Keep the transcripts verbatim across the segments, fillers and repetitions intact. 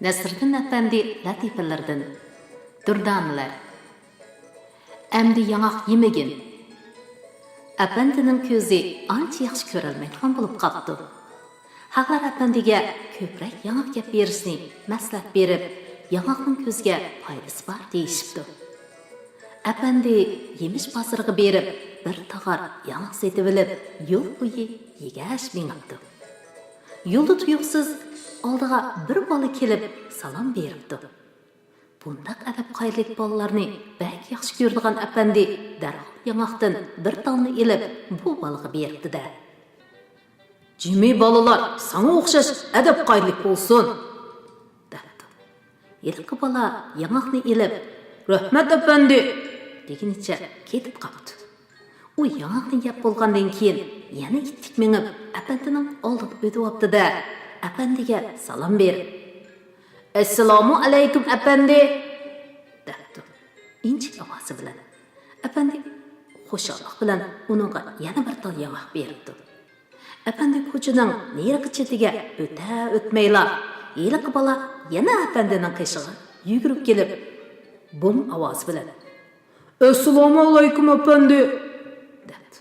نەسىردىن ئەپەندى لەتىپىلىرىدىن. دۇردانىلەر. ئەمدى ياڭاق يېمىگىن. ئەپەندىنىڭ كۆزى ئانچە ياخشى كۆرەلمەيدىغان بولۇپ قاپتۇ. ھەغلار ئەپەندىگە كۆپرەك ياڭاق يەپ بېرىشنى مەسلىھەت بېرىپ، ياڭاقنىڭ كۆزگە پايدىسى بار دېيىشىپتۇ. ئەپەندى يېمىش بازىرىغا بېرىپ، بىر تاغار ياڭاق سېتىۋېلىپ، يول بويى يېگەچ مېڭىپتۇ. يولدا تۇيۇقسىز ئالدىغا بىر بالا كېلىپ سالام بېرىپتۇ. بۇنداق ئەدەپ-قائىدىلىك بالىلارنى بەك ياخشى كۆرىدىغان ئەپەندى دەرھال ياڭاقتىن بىر تالنى ئېلىپ بۇ بالىغا بېرىپتۇ-دە، «جىمى بالىلار ساڭا ئوخشاش ئەدەپ-قائىدىلىك بولسۇن!» دەپتۇ. ھېلىقى بالا ياڭاقنى ئېلىپ، «رەھمەت، ئەپەندى!» دېگىنىچە كېتىپ قاپتۇ. ئۇ ياڭاقنى يەپ بولغاندىن كېيىن يەنە ئىتتىك مېڭىپ، ئەپەندىنىڭ ئالدىغا ئۆتۈۋاپتۇ-دە، ئەپەندىگە سالام بېرىپ، «ئەسسالامۇ ئەلەيكۇم، ئەپەندى!» دەپتۇ ئىنچىكە ئاۋازى بىلەن. ئەپەندى خۇشاللىق بىلەن ئۇنىڭغا يەنە بىر تال ياڭاق بېرىپتۇ. ئەپەندى كوچىنىڭ نېرىقى چېتىگە ئۆتە-ئۆتمەيلا، ھېلىقى بالا يەنە ئەپەندىنىڭ قېشىغا يۈگۈرۈپ كېلىپ، بوم ئاۋازى بىلەن، «ئەسسالامۇ ئەلەيكۇم، ئەپەندى!» دەپتۇ.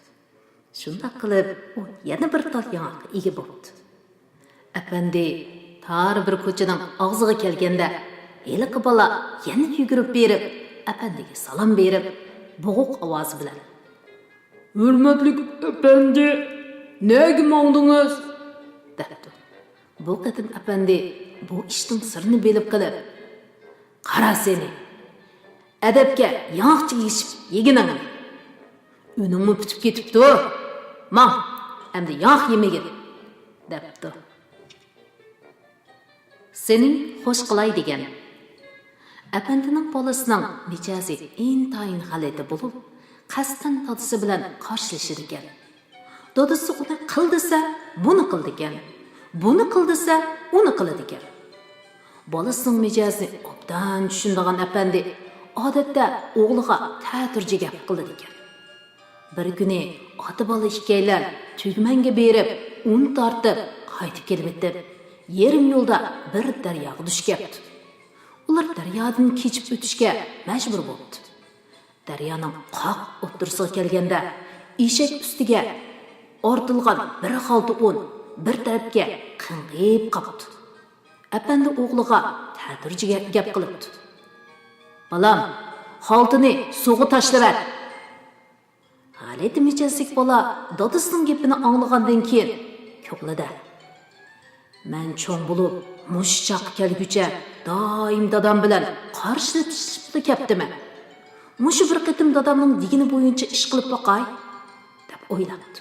شۇنداق قىلىپ، ئۇ يەنە بىر تال ياڭاققا ئىگە بوپتۇ. ئەپەندى تار بىر كوچىنىڭ ئاغزىغا كەلگەندە، ھېلىقى بالا يەنە يۈگۈرۈپ بېرىپ، ئەپەندىگە سالام بېرىپ، بوغۇق ئاۋازى بىلەن، «ھۆرمەتلىك ئەپەندى، نەگە ماڭدىڭىز؟» دەپتۇ. بۇ قېتىم ئەپەندى بۇ ئىشنىڭ سىرىنى بىلىپ قېلىپ، «قارا سېنى! ئەدەپكە ياڭاقچە يېشىپ يېگىنىڭنى! ئۈنۈڭمۇ پۈتۈپ كېتىپتۇ! ماڭ، ئەمدى ياڭاق يېمىگىن!» دەپتۇ. سېنى خوش قىلاي دېگەن. ئەپەندىنىڭ بالىسىنىڭ مىجەزى ئىنتايىن غەلىتە بولۇپ، قەستەن دادىسى بىلەن قارشىلىشىدىكەن. دادىسى ئۇنى قىل دېسە، بۇنى قىلىدىكەن، بۇنى قىل دېسە، ئۇنى قىلىدىكەن. بالىسىنىڭ مىجەزىنى ئوبدان چۈشىنىدىغان ئەپەندى ئادەتتە ئوغلىغا تەتۈرچە گەپ قىلىدىكەن. بىر كۈنى ئاتا-بالا ئىككىيلەن تۈگمەنگە بېرىپ، ئۇن تارتىپ قايتىپ كېلىۋېتىپ، يېرىم يولدا بىر دەرياغا دۇچ كەپتۇ. ئۇلار دەريادىن كېچىپ ئۆتۈشكە مەجبۇر بوپتۇ. دەريانىڭ قاق ئوتتۇرىسىغا كەلگەندە، ئېشەك ئۈستىگە ئارتىلغان بىر خالتا ئۇن بىر تەرەپكە قىڭغىيىپ قاپتۇ. ئەپەندى ئوغلىغا تەتۈرچە گەپ قىلىپتۇ. «بالام، خالتىنى سۇغا تاشلىۋەت!» غەلىتە مىجەزلىك بالا دادىسىنىڭ گېپىنى ئاڭلىغاندىن كېيىن، كۆڭلىدە، «مەن چوڭ بولۇپ، مۇشۇ چاغقا كەلگۈچە دائىم دادام بىلەن قارشىلىشىپلا كەپتىمەن. مۇشۇ بىر قېتىم دادامنىڭ دېگىنى بويىچە ئىش قىلىپ باقاي» دەپ ئويلاپتۇ.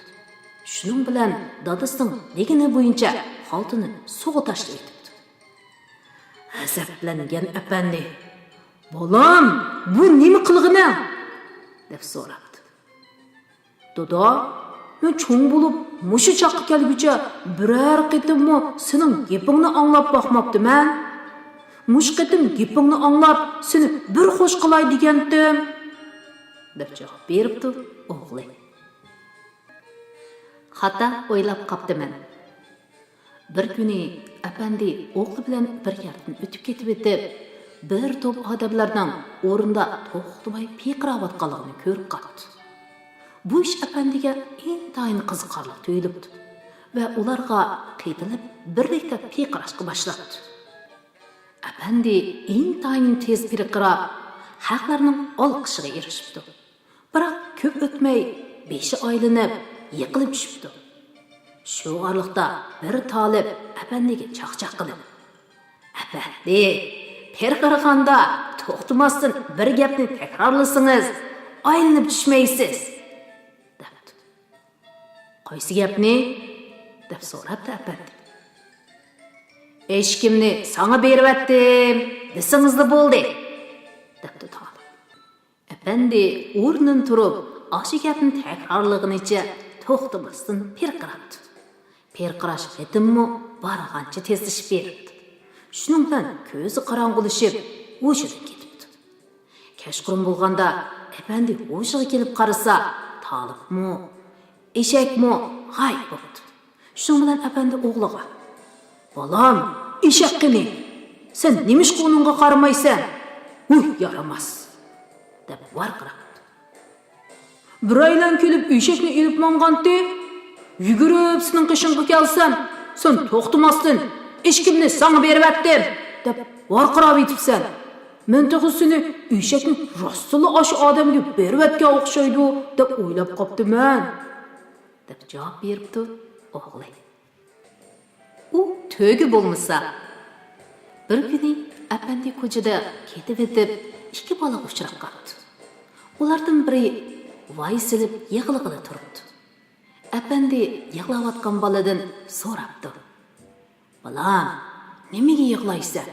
شۇنىڭ بىلەن دادىسىنىڭ دېگىنى بويىچە خالتىنى سۇغا تاشلىۋېتىپتۇ. غەزەپلەنگەن ئەپەندى، «بالام، بۇ نېمە قىلغىنىڭ؟» دەپ سوراپتۇ. «دادا، مەن چوڭ بولۇپ، مۇشۇ چاغقا كەلگۈچە بىرەر قېتىممۇ سېنىڭ گېپىڭنى ئاڭلاپ باقماپتىمەن. مۇشۇ قېتىم گېپىڭنى ئاڭلاپ، سېنى بىر خوش قىلاي دېگەنتىم» دەپ جاۋاب بېرىپتۇ ئوغلى. خاتا ئويلاپ قاپتىمەن. بىر كۈنى ئەپەندى ئوغلى بىلەن بىر يەردىن ئۆتۈپ كېتىۋېتىپ، بىر توپ ئادەملەرنىڭ ئورنىدا توختىماي پىرقىراۋاتقانلىقىنى كۆرۈپ قاپتۇ. بۇ ئىش ئەپەندىگە ئىنتايىن قىزىقارلىق تۇيۇلۇپتۇ ۋە ئۇلارغا قېتىلىپ بىرلىكتە پىرقىراشقا باشلاپتۇ. ئەپەندى ئىنتايىن تېز پىرقىراپ، خەقلەرنىڭ ئالقىشىغا ئېرىشىپتۇ. بىراق كۆپ ئۆتمەي بېشى ئايلىنىپ، يىقىلىپ چۈشۈپتۇ. شۇ ئارىلىقتا بىر تالىپ ئەپەندىگە چاقچاق قىلىپ، «ئەپەندى، پىرقىرىغاندا توختىماستىن بىر گەپنى تەكرارلىسىڭىز، ئايلىنىپ چۈشمەيسىز» دەپتۇ. «قايسى گەپنى؟» دەپ سوراپتۇ ئەپەندى. «ئېشىكىمنى ساڭا بېرىۋەتتىم دېسىڭىزلا بولدى» دەپتۇ تالىپ. ئەپەندى ئورنىدىن تۇرۇپ، ئاشۇ گەپنى تەكرارلىغىنىچە توختىماستىن پىرقىراپتۇ. پىرقىراش رىتىممۇ بارغانچە تېزلىشىپ بېرىپتۇ. شۇنىڭ بىلەن كۆزى قاراڭغۇلىشىپ، ھوشىدىن كېتىپتۇ. كەچقۇرۇن بولغاندا ئەپەندى ھوشىغا كېلىپ قارىسا، تالىپمۇ، ئېشەكمۇ غايىب بوپتۇ. شۇنىڭ بىلەن ئەپەندى ئوغلىغا، «بالام، ئېشەك قېنى؟» سەن نېمىشقا ئۇنىڭغا قارىمايسەن؟ ھۇي، يارىماس!» دەپ ۋارقىراپتۇ. بىرەيلەن كېلىپ ئېشەكنى ئېلىپ ماڭغانتى، يۈگۈرۈپ سېنىڭ قېشىڭغا كەلسەم، سەن توختىماستىن، «ئېشىكىمنى ساڭا بېرىۋەتتىم» دەپ ۋارقىراۋېتىپسەن. مەن تېخى سېنى ئېشەكنى راستتىنلا ئاشۇ ئادەمگە بېرىۋەتكەن ئوخشايدۇ دەپ ئويلاپ قاپتىمەن، دەپ جاۋاب بېرىپتۇ ئوغلى. ئۇ تۆگە بولمىسا. بىر كۈنى ئەپەندى كوچىدا كېتىۋېتىپ، ئىككى بالا ئۇچراپ قاپتۇ. ئۇلاردىن بىرى ۋاي سېلىپ يىغلىغىلى تۇرۇپتۇ. ئەپەندى يىغلاۋاتقان بالىدىن سوراپتۇ: «بالام، نېمىگە يىغلايسەن؟»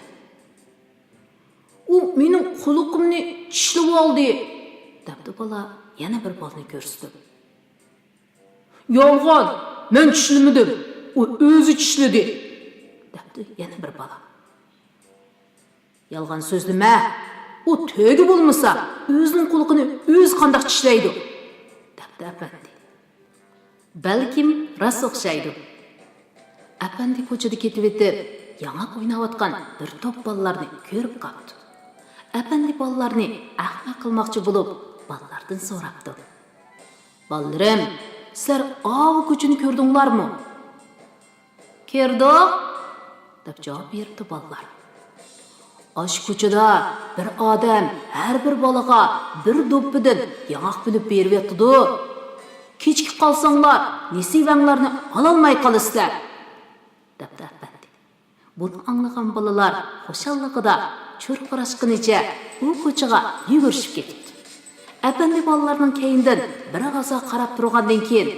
«ئۇ مېنىڭ قۇلىقىمنى چىشلىۋالدى» دەپتۇ بالا يەنە بىر بالىنى كۆرسىتىپ. «يالغان، مەن چىشلىمىدىم، ئۇ ئۆزى چىشلىدى» دەپتۇ يەنە بىر بالا. «يالغان سۆزلىمە، ئۇ تۆگە بولمىسا، ئۆزىنىڭ قۇلىقىنى ئۆزى قانداق چىشلەيدۇ؟» دەپتۇ ئەپەندى. بەلكىم راست ئوخشايدۇ. ئەپەندى كوچىدا كېتىۋېتىپ، ياڭاق ئويناۋاتقان بىر توپ بالىلارنى كۆرۈپ قاپتۇ. ئەپەندى بالىلارنى ئەخمەق قىلماقچى بولۇپ، بالىلاردىن سوراپتۇ: «بالىلىرىم، سىلەر ئاۋۇ كوچىنى كۆردۈڭلارمۇ؟» «كۆردۇق» دەپ جاۋاب بېرىپتۇ بالىلار. «ئاشۇ كوچىدا بىر ئادەم ھەر بىر بالىغا بىر دوپپىدىن ياڭاق بۆلۈپ بېرىۋېتىدۇ. كېچىكىپ قالساڭلار، نېسىۋەڭلارنى ئالالماي قالىسىلەر» دەپتۇ ئەپەندى. بۇنى ئاڭلىغان بالىلار خۇشاللىقىدا چۇرقىراشقىنىچە ئۇ كوچىغا يۈگۈرۈشۈپ كېتىپتۇ. ئەپەندى بالىلارنىڭ كەينىدىن بىر ھازا قاراپ تۇرغاندىن كېيىن،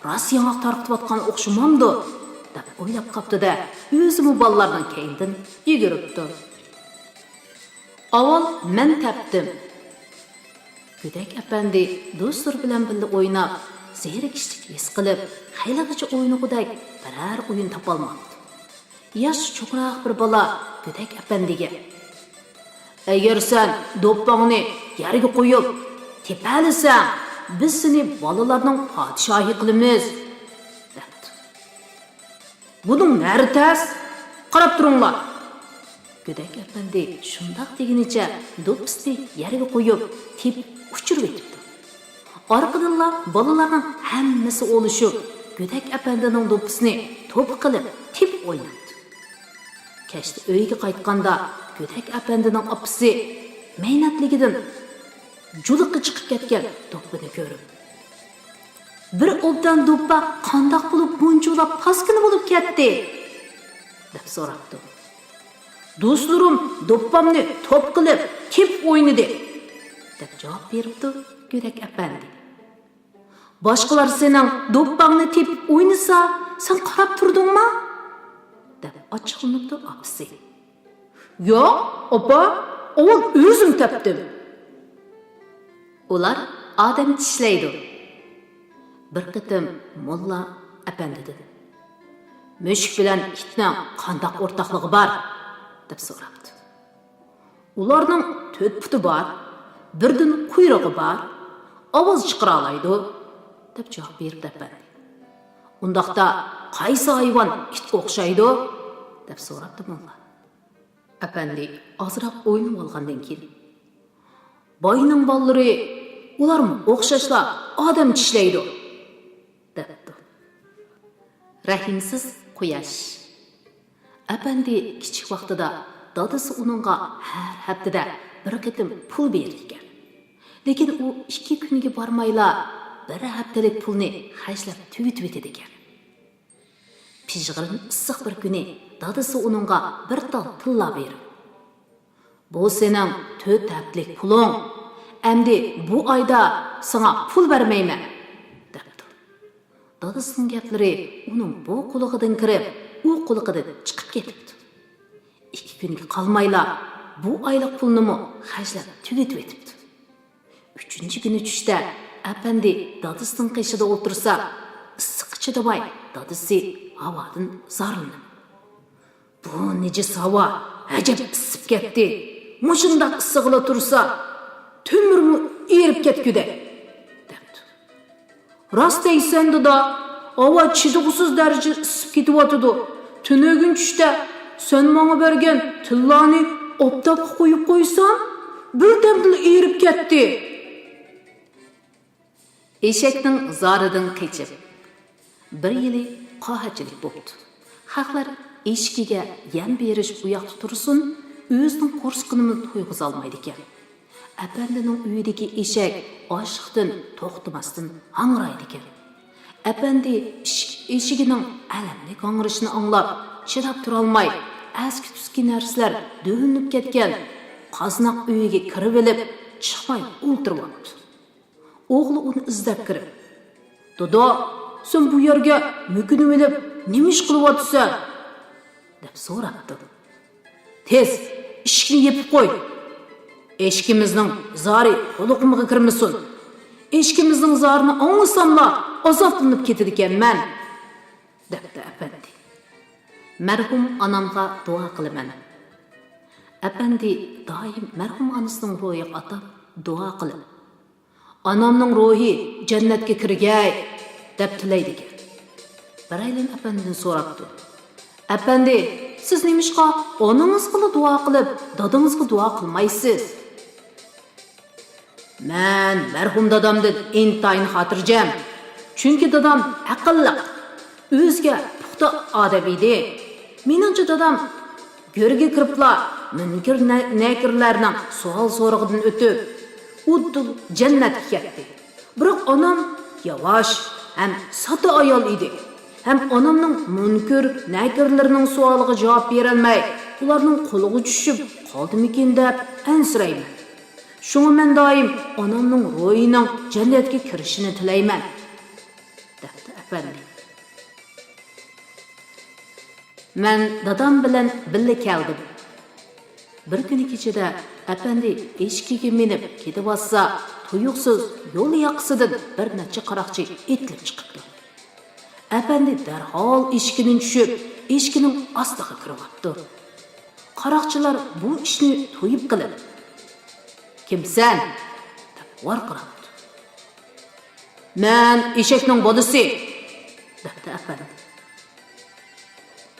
«راست ياڭاق تارقىتىۋاتقان ئوخشىمامدۇ؟» دەپ ئويلاپ قاپتۇ-دە، ئۆزىمۇ بالىلارنىڭ كەينىدىن يۈگۈرۈپتۇ. «ئاۋۋال مەن تەپتىم.» گۆدەك ئەپەندى دوستلىرى بىلەن بىللە ئويناپ، زېرىكىشلىك ھېس قىلىپ، خېلىغىچە ئوينىغۇدەك بىرەر ئويۇن تاپالماپتۇ. ياشى چوڭراق بىر بالا گۆدەك ئەپەندىگە: «ئەگەر سەن دوپپاڭنى يەرگە قويۇپ تېپەلىسەڭ، بىز سېنى بالىلارنىڭ پادىشاھى قىلىمىز» دەپتۇ. «بۇنىڭ نەرى تەس؟ قاراپ تۇرۇڭلار!» گۆدەك ئەپەندى شۇنداق دېگىنىچە دوپپىسىنى يەرگە قويۇپ، تېپىپ ئۇچۇرۇۋېتىپتۇ. ئارقىدىنلا بالىلارنىڭ ھەممىسى ئولىشىپ، گۆدەك ئەپەندىنىڭ دوپپىسىنى توپا قىلىپ، تېپىپ ئويناپتۇ. كەچتە ئۆيگە قايتقاندا، گۆدەك ئەپەندىنىڭ ئاپىسى مەينەتلىكىدىن جۇلىقى چىقىپ كەتكەن دوپپىنى كۆرۈپ، «بىر ئوبدان دوپپا قانداق بولۇپ بۇنچىۋالا پاسكىنا بولۇپ كەتتى؟» دەپ سوراپتۇ. «دوستلىرىم دوپپامنى توپ قىلىپ تېپىپ ئوينىدى» دەپ جاۋاب بېرىپتۇ گۆدەك ئەپەندى. «باشقىلار سېنىڭ دوپپاڭنى تېپىپ ئوينىسا، سەن قاراپ تۇردۇڭما؟» دەپ ئاچچىقلىنىپتۇ ئاپىسى. «ياق، ئاپا، ئاۋۋال ئۆزۈم تەپتىم.» ئۇلار ئادەم چىشلەيدۇ. بىر قېتىم موللا ئەپەندىدىن: «مۈشۈك بىلەن ئىتنىڭ قانداق ئورتاقلىقى بار؟» دەپ سوراپتۇ. «ئۇلارنىڭ تۆت پۇتى بار، بىردىن قۇيرۇقى بار، ئاۋاز چىقىرالايدۇ» دەپ جاۋاب بېرىپتۇ ئەپەندى. «ئۇنداقتا قايسى ھايۋان ئىتقا ئوخشايدۇ؟» دەپ سوراپتۇ موللا. ئەپەندى ئازراق ئويلىنىۋالغاندىن كېيىن: «باينىڭ بالىلىرى، ئۇلارمۇ ئوخشاشلا ئادەم چىشلەيدۇ» دەپتۇ. رەھىمسىز قۇياش. ئەپەندى كىچىك ۋاقتىدا دادىسى ئۇنىڭغا ھەر ھەپتىدە بىر قېتىم پۇل بېرىدىكەن. لېكىن ئۇ ئىككى كۈنگە بارمايلا بىر ھەپتىلىك پۇلنى خەجلەپ تۈگىتىۋېتىدىكەن. پىژغىرىن ئىسسىق بىر كۈنى دادىسى ئۇنىڭغا بىر تال تىللا بېرىپ، «بۇ سېنىڭ تۆت ھەپتىلىك پۇلۇڭ. ئەمدى بۇ ئايدا ساڭا پۇل بەرمەيمەن» دەپتۇ. دادىسىنىڭ گەپلىرى ئۇنىڭ بۇ قۇلىقىدىن كىرىپ، ئۇ قۇلىقىدىن چىقىپ كېتىپتۇ. ئىككى كۈنگە قالمايلا بۇ ئايلىق پۇلنىمۇ خەجلەپ تۈگىتىۋېتىپتۇ. ئۈچىنچى كۈنى چۈشتە ئەپەندى دادىسىنىڭ قېشىدا ئولتۇرسا، ئىسسىققا چىدىماي دادىسى ھاۋادىن زارلىنىپ، «بۇ نىجىس ھاۋا ئەجەب ئىسسىپ كەتتى. مۇشۇنداق ئىسسىغىلا تۇرسا، تۆمۈرمۇ ئېرىپ كەتكۈدەك» دەپتۇ. «راست دەيسەن، دادا، ھاۋا چىدىغۇسىز دەرىجىدە ئىسسىپ كېتىۋاتىدۇ. تۈنۈگۈن چۈشتە سەن ماڭا بەرگەن تىللانى ئاپتاپقا قويۇپ قويسام، بىردەمدىلا ئېرىپ كەتتى. ئېشەكنىڭ زارىدىن قېچىپ. بىر يىلى قاھەتچىلىك بوپتۇ. خەقلەر ئېشىكىگە يەم بېرىش ئۇياقتا تۇرسۇن، ئۆزىنىڭ قورسىقىنىمۇ تويغۇزالمايدىكەن. ئەپەندىنىڭ ئۆيىدىكى ئېشەك ئاچلىقتىن توختىماستىن ھاڭرايدىكەن. ئەپەندى ئىشىك ئېشىكىنىڭ ئەلەملىك ھاڭرىشىنى ئاڭلاپ، چىداپ تۇرالماي، ئەسكى-تۈسكى نەرسىلەر دۆۋىلىنىپ كەتكەن قازناق ئۆيىگە كىرىۋېلىپ، چىقماي ئولتۇرۇۋاپتۇ. ئوغلى ئۇنى ئىزدەپ كىرىپ، «دادا، سەن بۇ يەرگە مۆكۈنۈۋېلىپ نېمە ئىش قىلىۋاتىسەن؟» دەپ سوراپتۇ. «تېز، ئىشىكنى يېپىپ قوي. ئېشىكىمىزنىڭ زارى قۇلىقىمغا كىرمىسۇن. ئېشىكىمىزنىڭ زارىنى ئاڭلىساملا ئازابلىنىپ كېتىدىكەنمەن.» دەپتۇ ئەپەندى. مەرھۇم ئانامغا دۇئا قىلىمەن. ئەپەندى دائىم مەرھۇم ئانىسىنىڭ روھىغا ئاتاپ دۇئا قىلىپ، «ئانامنىڭ روھى جەننەتكە كىرگەي» دەپ تىلەيدىكەن. بىرەيلەن ئەپەندىدىن سوراپتۇ، «ئەپەندى، سىز نېمىشقا ئانىڭىزغىلا دۇئا قىلىپ، دادىڭىزغا دۇئا قىلمايسىز؟» «مەن مەرھۇم دادامدىن ئىنتايىن خاتىرجەم، چۈنكى دادام ئەقىللىق، ئۆزىگە پۇختا ئادەم ئىدى. مېنىڭچە، دادام گۆرگە كىرىپلا مۇنكىر نە-، نەكىرلەرنىڭ سوئال سورىقىدىن ئۆتۈپ، ئۇدۇل جەننەتكە كەتتى. بىراق ئانام ياۋاش ھەم ساددا ئايال ئىدى. ھەم ئانامنىڭ مۇنكىر نەكىرلىرىنىڭ سوئالىغا جاۋاب بېرەلمەي، ئۇلارنىڭ قولىغا چۈشۈپ قالدىمىكىن دەپ ئەنسىرەيمەن. شۇڭا مەن دائىم ئانامنىڭ روھىنىڭ جەننەتكە كىرىشىنى تىلەيمەن.» دەپتۇ ئەپەندى. مەن دادام بىلەن بىللە كەلدىم. بىر كۈنى كېچىدە ئەپەندى ئېشىكىگە مىنىپ كېتىۋاتسا، تۇيۇقسىز يول ياقىسىدىن بىر نەچچە قاراقچى ئېتىلىپ چىقىپتۇ. ئەپەندى دەرھال ئېشىكىدىن چۈشۈپ، ئېشىكىنىڭ ئاستىغا كىرىۋاپتۇ. قاراقچىلار بۇ ئىشنى تۇيۇپ قېلىپ، «كىمسەن؟» دەپ ۋارقىراپتۇ. «مەن ئېشەكنىڭ بالىسى» دەپتۇ ئەپەندى.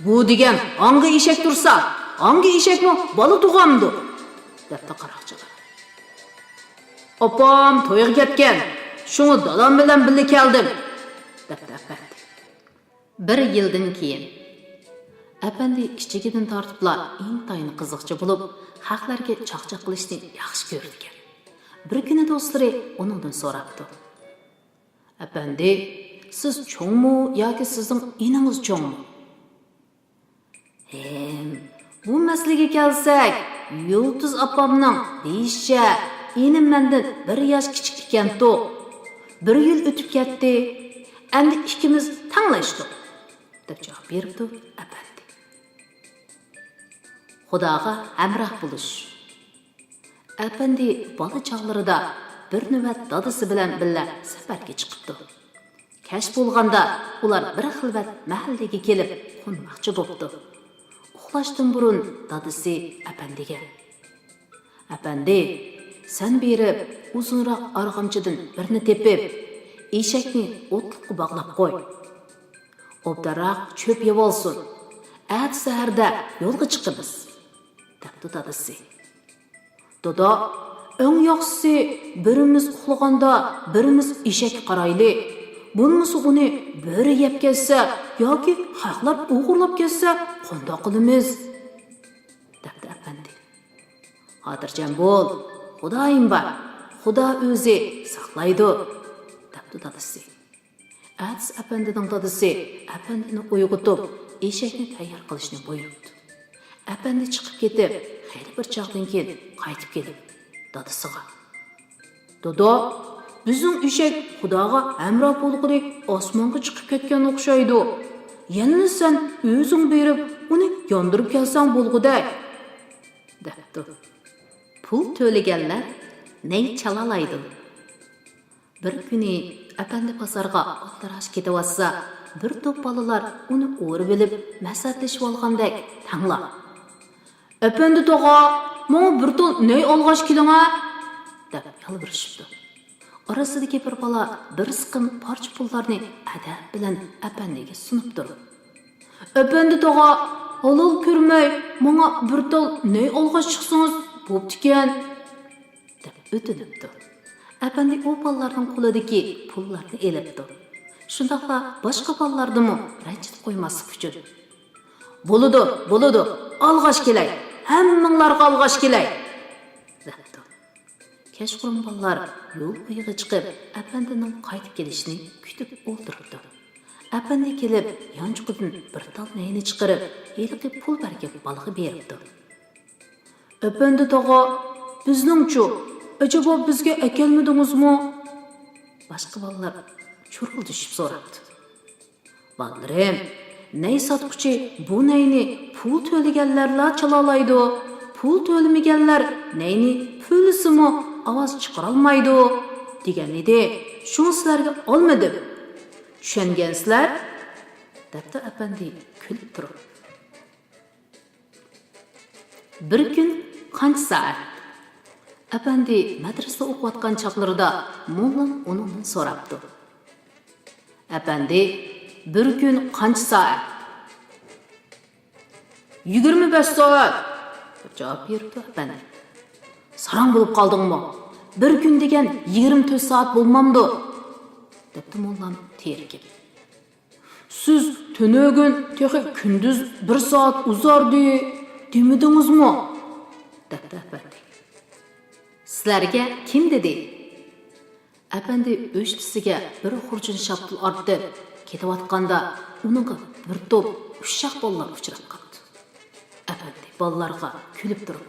«بۇ دېگەن ھاڭغا ئېشەك تۇرسا، ھاڭغا ئېشەكمۇ بالا تۇغامدۇ؟» دەپتۇ قاراقچىلار. «ئاپام تويغا كەتكەن، شۇڭا دادام بىلەن بىللە كەلدىم» دەپتۇ ئەپەندى. بىر يىلدىن كېيىن. ئەپەندى كىچىكىدىن تارتىپلا ئىنتايىن قىزىقچى بولۇپ، خەقلەرگە چاقچاق قىلىشنى ياخشى كۆرىدىكەن. بىر كۈنى دوستلىرى ئۇنىڭدىن سوراپتۇ، «ئەپەندى، سىز چوڭمۇ ياكى سىزنىڭ ئىنىڭىز چوڭمۇ؟» «ھىم، بۇ مەسىلىگە كەلسەك، يۇلتۇز ئاپامنىڭ دېيىشىچە، ئىنىم مەندىن بىر ياش كىچىك ئىكەنتۇ. بىر يىل ئۆتۈپ كەتتى، ئەمدى ئىككىمىز تەڭلەشتۇق» دەپ جاۋاب بېرىپتۇ ئەپەندى. خۇداغا ھەمراھ بولۇش. ئەپەندى بالا چاغلىرىدا بىر نۆۋەت دادىسى بىلەن بىللە سەپەرگە چىقىپتۇ. كەچ بولغاندا ئۇلار بىر خىلۋەت مەھەللىگە كېلىپ قونماقچى بوپتۇ. ئۇخلاشتىن بۇرۇن دادىسى ئەپەندىگە، «ئەپەندى، سەن بېرىپ ئۇزۇنراق ئارغامچىدىن بىرنى تېپىپ، ئېشەكنى ئوتلۇققا باغلاپ قوي. ئوبدانراق چۆپ يەۋالسۇن. ئەتە سەھەردە يولغا چىقىمىز» دەپتۇ دادىسى. «دادا، ئەڭ ياخشىسى بىرىمىز ئۇخلىغاندا بىرىمىز ئېشەككە قارايلى. بولمىسا ئۇنى بۆرە يەپ كەتسە ياكى خەقلەر ئوغرىلاپ كەتسە قانداق قىلىمىز؟» دەپتۇ ئەپەندى. «خاتىرجەم بول، خۇدايىم بار، خۇدا ئۆزى ساقلايدۇ» دەپتۇ دادىسى. ئەتىسى ئەپەندىنىڭ دادىسى ئەپەندىنى ئويغىتىپ، ئېشەكنى تەييار قىلىشنى بۇيرۇپتۇ. ئەپەندى چىقىپ كېتىپ، خېلى بىر چاغدىن كېيىن قايتىپ كېلىپ، دادىسىغا، «دادا، بىزنىڭ ئېشەك خۇداغا ھەمراھ بولغىلى ئاسمانغا چىقىپ كەتكەن ئوخشايدۇ. يەنىلا سەن ئۆزۈڭ بېرىپ، ئۇنى ياندۇرۇپ كەلسەڭ بولغۇدەك» دەپتۇ. پۇل تۆلىگەنلەر نەي چالالايدۇ. بىر كۈنى ئەپەندى بازارغا ئالدىراش كېتىۋاتسا، بىر توپ بالىلار ئۇنى ئورىۋېلىپ مەسلىھەتلىشىۋالغاندەك تەڭلا، «ئەپەندى تاغا، ماڭا بىر تال نەي ئالغاچ كېلىڭە» دەپ يالۋۇرۇشۇپتۇ. ئارىسىدىكى بىر بالا بىر سىقىم پارچە پۇللارنى ئەدەپ بىلەن ئەپەندىگە سۇنۇپ تۇرۇپ، «ئەپەندى تاغا، ھالال كۆرمەي، ماڭا بىر تال نەي ئالغاچ چىقسىڭىز بوپتىكەن» دەپ ئۆتۈنۈپتۇ. ئەپەندى ئۇ بالىلارنىڭ قولىدىكى پۇللارنى ئېلىپتۇ. شۇنداقلا باشقا بالىلاردىمۇ رەنجىتىپ قويماسلىق ئۈچۈن: «بولىدۇ، بولىدۇ، ئالغاچ كېلەي، ھەممىڭلارغا ئالغاچ كېلەي» دەپتۇ. كەچقۇرۇن بالىلار يول بويىغا چىقىپ، ئەپەندىنىڭ قايتىپ كېلىشىنى كۈتۈپ ئولتۇرۇپتۇ. ئەپەندى كېلىپ، يانچۇقىدىن بىر تال نەينى چىقىرىپ، ھېلىقى پۇل بەرگەن بالىغا بېرىپتۇ. «ئەپەندى تاغا، بىزنىڭچۇ؟ ئەجەبا بىزگە ئەكەلمىدىڭىزمۇ؟» باشقا بالىلار چۇرۇلدىشىپ سوراپتۇ. «بالىلىرىم، نەي ساتقۇچى بۇ نەينى پۇل تۆلىگەنلەرلا چالالايدۇ، پۇل تۆلىمىگەنلەر نەينى پۈۋلىسىمۇ ئاۋاز چىقىرالمايدۇ دېگەن ئىدى، شۇڭا سىلەرگە ئالمىدىم. چۈشەنگەنسىلەر؟» دەپتۇ ئەپەندى كۈلۈپ تۇرۇپ. بىر كۈن قانچە سائەت؟ ئەپەندى مەدرىسىدە ئوقۇۋاتقان چاغلىرىدا موللام ئۇنىڭدىن سوراپتۇ. «ئەپەندى، بىر كۈن قانچە سائەت؟» «يىگىرمە بەش سائەت» دەپ جاۋاب بېرىپتۇ ئەپەندى. «ساراڭ بولۇپ قالدىڭمۇ؟ بىر كۈن دېگەن يىگىرمە تۆت سائەت بولمامدۇ؟» دەپتۇ موللام تېرىكىپ. «سىز تۈنۈگۈن تېخى كۈندۈز بىر سائەت ئۇزاردى دېمىدىڭىزمۇ؟» دەپتۇ ئەپەندى. «سىلەرگە كىم دېدى؟» ئەپەندى ئۆشنىسىگە بىر خۇرجۇن شاپتۇل ئارتىپ كېتىۋاتقاندا، ئۇنىڭغا بىر توپ ئۇششاق بالىلار ئۇچراپ قاپتۇ. ئەپەندى بالىلارغا كۈلۈپ تۇرۇپ: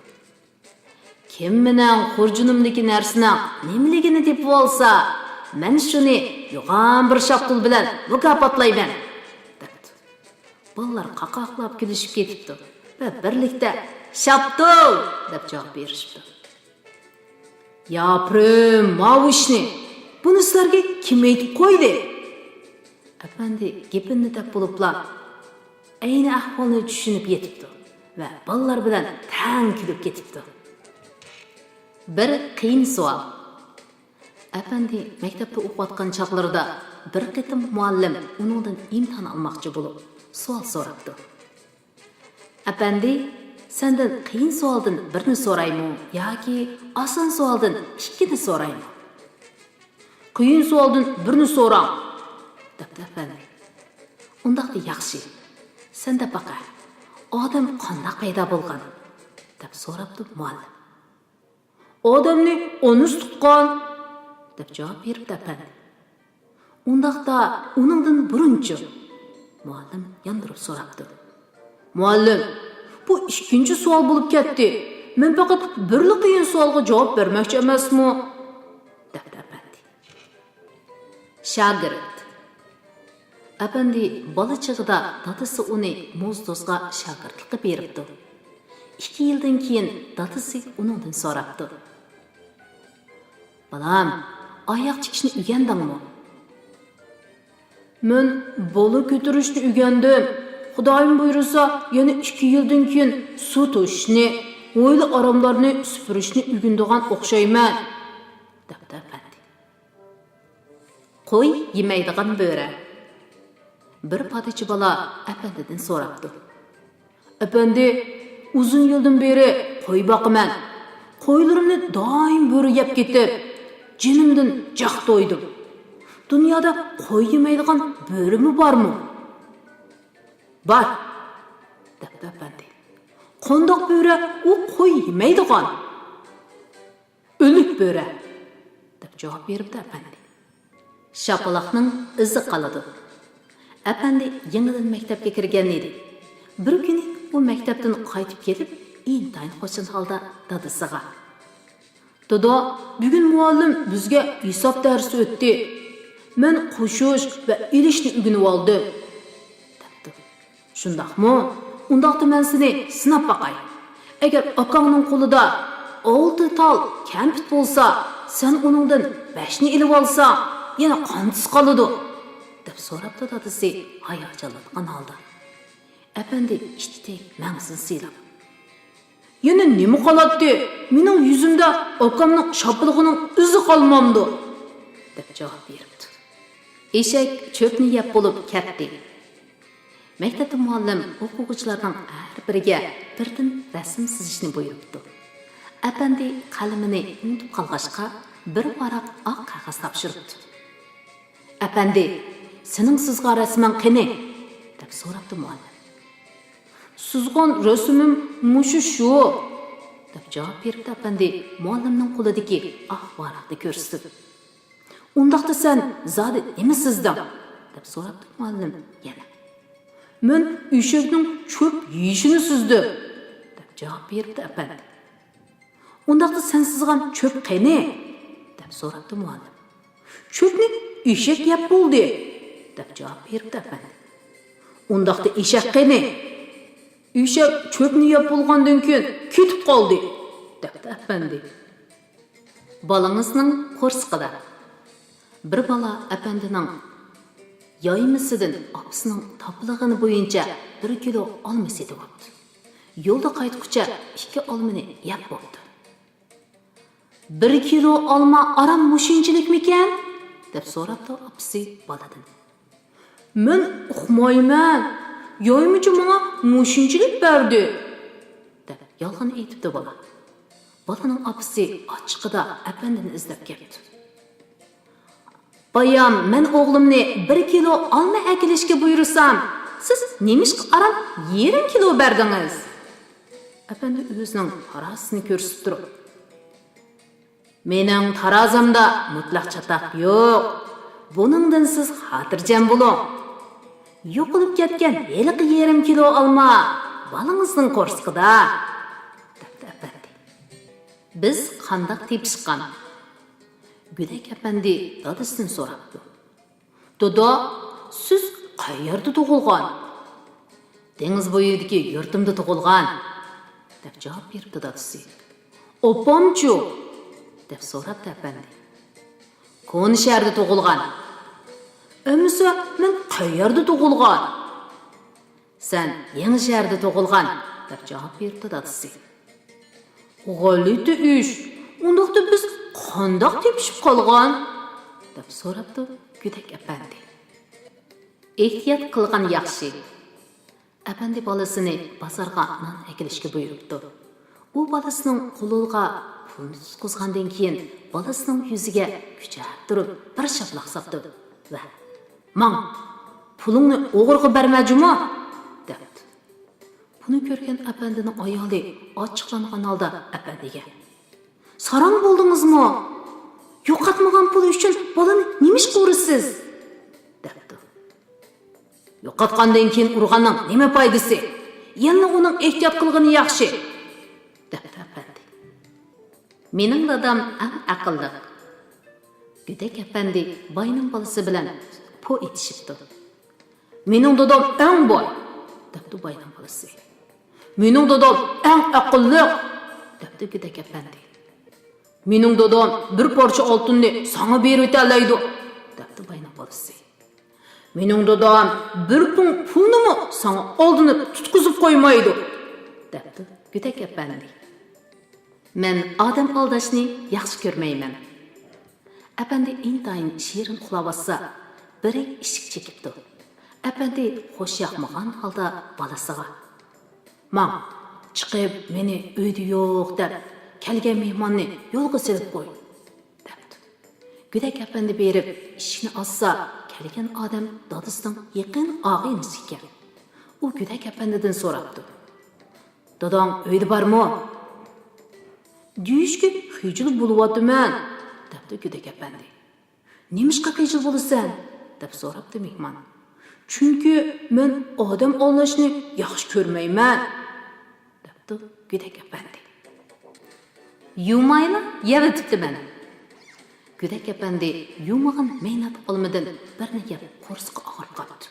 «كىم مېنىڭ خۇرجۇنۇمدىكى نەرسىنىڭ نېمىلىكىنى تېپىۋالسا، مەن شۇنى يوغان بىر شاپتۇل بىلەن مۇكاپاتلايمەن» دەپتۇ. بالىلار قاقاقلاپ كۈلۈشۈپ كېتىپتۇ ۋە بىرلىكتە «شاپتۇل» دەپ جاۋاب بېرىشىپتۇ. «ياپىرىم، ماۋۇ ئىشنى، بۇنى سىلەرگە كىم ئېيتىپ قويدى؟» ئەپەندى گېپىنى دەپ بولۇپلا، ئەينى ئەھۋالنى چۈشىنىپ يېتىپتۇ ۋە بالىلار بىلەن تەڭ كۈلۈپ كېتىپتۇ. بىر قىيىن سوئال. ئەپەندى مەكتەپتە ئوقۇۋاتقان چاغلىرىدا بىر قېتىم مۇئەللىم ئۇنىڭدىن ئىمتىھان ئالماقچى بولۇپ، سوئال سوراپتۇ. «ئەپەندى، سەندىن قىيىن سوئالدىن بىرنى سورايمۇ ياكى ئاسان سوئالدىن ئىككىنى سورايمۇ؟» «قىيىن سوئالدىن بىرنى سوراڭ» دەپتۇ ئەپەندى. «ئۇنداقتا ياخشى، سەن دەپ باقە، ئادەم قانداق پەيدا بولغان؟» دەپ سوراپتۇ مۇئەللىم. «ئادەمنى ئانىسى تۇغقان» دەپ جاۋاب بېرىپتۇ ئەپەندى. «ئۇنداقتا ئۇنىڭدىن بۇرۇنچۇ؟» مۇئەللىم ياندۇرۇپ سوراپتۇ. «مۇئەللىم، بۇ ئىككىنچى سوئال بولۇپ كەتتى. مەن پەقەت بىرلا قىيىن سوئالغا جاۋاب بەرمەكچى ئەمەسمۇ؟» دەپتۇ ئەپەندى. شاگىرت. ئەپەندى بالا چېغىدا دادىسى ئۇنى موزدوزغا شاگىرتلىققا بېرىپتۇ. ئىككى يىلدىن كېيىن دادىسى ئۇنىڭدىن سوراپتۇ. «بالام، ئاياغ تىكىشنى ئۆگەندىڭمۇ؟» «مەن بالا كۆتۈرۈشنى ئۆگەندىم. خۇدايىم بۇيرۇسا، يەنە ئىككى يىلدىن كېيىن سۇ توشۇشنى، ھويلا ئاراملارنى سۈپۈرۈشنى ئۆگىنىدىغان ئوخشايمەن» دەپتۇ ئەپەندى. قوي يېمەيدىغان بۆرە. بىر پادىچى بالا ئەپەندىدىن سوراپتۇ. «ئەپەندى، ئۇزۇن يىلدىن بېرى قوي باقىمەن. قويلىرىمنى دائىم بۆرە يەپ كېتىپ، جېنىمدىن جىق تويدۇم. دۇنيادا قوي يېمەيدىغان بۆرىمۇ بارمۇ؟» «بار» دەپتۇ ئەپەندى. «قانداق بۆرە ئۇ قوي يېمەيدىغان؟» «ئۆلۈك بۆرە» دەپ جاۋاب بېرىپتۇ ئەپەندى. شاپىلاقنىڭ ئىزى قالىدۇ. ئەپەندى يېڭىدىن مەكتەپكە كىرگەن ئىدى. بىر كۈنى ئۇ مەكتەپتىن قايتىپ كېلىپ، ئىنتايىن خۇشال ھالدا دادىسىغا: «دادا، بۈگۈن مۇئەللىم بىزگە ھېساب دەرسى ئۆتتى. مەن قوشۇش ۋە ئېلىشنى ئۆگىنىۋالدىم» دەپتۇ. «شۇنداقمۇ؟ ئۇنداقتا مەن سېنى سىناپ باقاي. ئەگەر ئاكاڭنىڭ قولىدا ئالتە تال كەمپۈت بولسا، سەن ئۇنىڭدىن بەشنى ئېلىۋالساڭ، يەنە قانچىسى قالىدۇ؟» دەپ سوراپتۇ دادىسى ھاياجانلانغان ھالدا. ئەپەندى ئىتتىك مەڭزىنى سىلاپ: «يەنە نېمە قالاتتى؟ مېنىڭ يۈزۈمدە ئاكامنىڭ شاپىلىقىنىڭ ئىزى قالمامدۇ؟» دەپ جاۋاب بېرىپتۇ. ئېشەك چۆپنى يەپ بولۇپ كەتتى. مەكتەپتە مۇئەللىم ئوقۇغۇچىلارنىڭ ھەر بىرىگە بىردىن رەسىم سىزىشنى بۇيرۇپتۇ. ئەپەندى قەلىمىنى ئۇنتۇپ قالغاچقا، بىر ۋاراق ئاق قەغەز تاپشۇرۇپتۇ. «ئەپەندى، سېنىڭ سىزغان رەسىمىڭ قېنى؟» دەپ سوراپتۇ مۇئەللىم. «سىزغان رەسىمىم مۇشۇ شۇ» دەپ جاۋاب بېرىپتۇ ئەپەندى مۇئەللىمنىڭ قولىدىكى ئاق ۋاراقنى كۆرسىتىپ. «ئۇنداقتا سەن زادى نېمە سىزدىڭ؟» دەپ سوراپتۇ مۇئەللىم يەنە. «مەن ئېشەكنىڭ چۆپ يېيىشىنى سىزدىم» دەپ جاۋاب بېرىپتۇ ئەپەندى. «ئۇنداقتا سەن سىزغان چۆپ قېنى؟» دەپ سوراپتۇ مۇئەللىم. «چۆپنى ئېشەك يەپ بولدى» دەپ جاۋاب بېرىپتۇ ئەپەندى. «ئۇنداقتا ئېشەك قېنى؟» «ئېشەك چۆپنى يەپ بولغاندىن كېيىن كېتىپ قالدى» دەپتۇ ئەپەندى. بالىڭىزنىڭ قورسىقىدا. بىر بالا ئەپەندىنىڭ يايمىسىدىن ئاپىسىنىڭ تاپىلىغىنى بويىچە بىر كىلو ئالما سېتىۋاپتۇ. يولدا قايتقۇچە ئىككى ئالمىنى يەپ بوپتۇ. «بىر كىلو ئالما ئاران مۇشۇنچىلىكمىكەن؟» دەپ سوراپتۇ ئاپىسى بالىدىن. «مەن ئۇقمايمەن، يايمىچى ماڭا مۇشۇنچىلىك بەردى» دەپ يالغان ئېيتىپتۇ بالا. بالىنىڭ ئاپىسى ئاچچىقىدا ئەپەندىنى ئىزدەپ كەپتۇ. «بايام، مەن ئوغلۇمنى بىر كىلو ئالما ئەكېلىشكە بۇيرۇسام، سىز نېمىشقا ئاران يېرىم كىلو بەردىڭىز؟» ئەپەندى ئۆزىنىڭ تارازىسىنى كۆرسىتىپ تۇرۇپ، «مېنىڭ تارازامدا مۇتلەق چاتاق يوق. بۇنىڭدىن سىز خاتىرجەم بولۇڭ. يوقىلىپ كەتكەن ھېلىقى يېرىم كىلو ئالما بالىڭىزنىڭ قورسىقىدا» دەپتۇ ئەپەندى. «بىز قانداق تېپىشقان؟» گۆدەك ئەپەندى دادىسىدىن سوراپتۇ. «دادا، سىز قەيەردە تۇغۇلغان؟» «دېڭىز بويىدىكى يۇرتۇمدا تۇغۇلغان» دەپ جاۋاب بېرىپتۇ دادىسى. «ئاپامچۇ؟» دەپ سوراپتۇ ئەپەندى. «كونا شەھەردە تۇغۇلغان.» «ئەمىسە مەن قەيەردە تۇغۇلغان؟» «سەن يېڭى شەھەردە تۇغۇلغان» دەپ جاۋاب بېرىپتۇ دادىسى. «غەلىتە ئىش، ئۇنداقتا بىز قانداق تېپىشىپ قالغان؟» دەپ سوراپتۇ گۆدەك ئەپەندى. ئېھتىيات قىلغان ياخشى. ئەپەندى بالىسىنى بازارغا نان ئەكېلىشكە بۇيرۇپتۇ. ئۇ بالىسىنىڭ قولىغا پۇلنى تۇتقۇزغاندىن كېيىن، بالىسىنىڭ يۈزىگە كۈچەپ تۇرۇپ بىر شاپىلاق ساپتۇ ۋە «ماڭ، پۇلۇڭنى ئوغرىغا بەرمە جۇمۇ!» دەپتۇ. بۇنى كۆرگەن ئەپەندىنىڭ ئايالى ئاچچىقلانغان ھالدا ئەپەندىگە: «ساراڭ بولدىڭىزمۇ؟ يوقاتمىغان پۇل ئۈچۈن بالىنى نېمىشقا ئۇرىسىز؟» دەپتۇ. «يوقاتقاندىن كېيىن ئۇرغاننىڭ نېمە پايدىسى؟ يەنىلا ئۇنىڭ ئېھتىيات قىلغىنى ياخشى» دەپتۇ ئەپەندى. «مېنىڭ دادام ئەڭ ئەقىللىق.» گۆدەك ئەپەندى باينىڭ بالىسى بىلەن پو ئېتىشىپتۇ. «مېنىڭ دادام ئەڭ باي» دەپتۇ باينىڭ بالىسى. «مېنىڭ دادام ئەڭ ئەقىللىق» دەپتۇ گۆدەك ئەپەندى. «مېنىڭ دادام بىر پارچە ئالتۇننى ساڭا بېرىۋېتەلەيدۇ» دەپتۇ باينىڭ بالىسى. «مېنىڭ دادام بىر پۇڭ پۇلنىمۇ ساڭا ئالدىنىپ تۇتقۇزۇپ قويمايدۇ» دەپتۇ گۆدەك ئەپەندى. مەن ئادەم ئالداشنى ياخشى كۆرمەيمەن. ئەپەندى ئىنتايىن شېرىن ئۇخلاۋاتسا، بىرى ئىشىك چېكىپتۇ. ئەپەندى خۇش ياقمىغان ھالدا بالىسىغا: «ماڭ، چىقىپ مېنى ئۆيدە يوق دەپ، كەلگەن مېھماننى يولغا سېلىپ قوي» دەپتۇ. گۆدەك ئەپەندى بېرىپ ئىشىكنى ئاچسا، كەلگەن ئادەم دادىسىنىڭ يېقىن ئاغىنىسى ئىكەن. ئۇ گۆدەك ئەپەندىدىن سوراپتۇ: «داداڭ ئۆيدە بارمۇ؟» «دېيىشكە خىجىل بولۇۋاتىمەن» دەپتۇ گۆدەك ئەپەندى. «نېمىشقا خىجىل بولىسەن؟» دەپ سوراپتۇ مېھمان. «چۈنكى مەن ئادەم ئالداشنى ياخشى كۆرمەيمەن» دەپتۇ گۆدەك ئەپەندى. «يۇمايلا يەۋېتىپتىمەن.» گۆدەك ئەپەندى يۇمىغان مەينەت ئالمىدىن بىرنى يەپ قورسىقى ئاغرىپ قاپتۇ.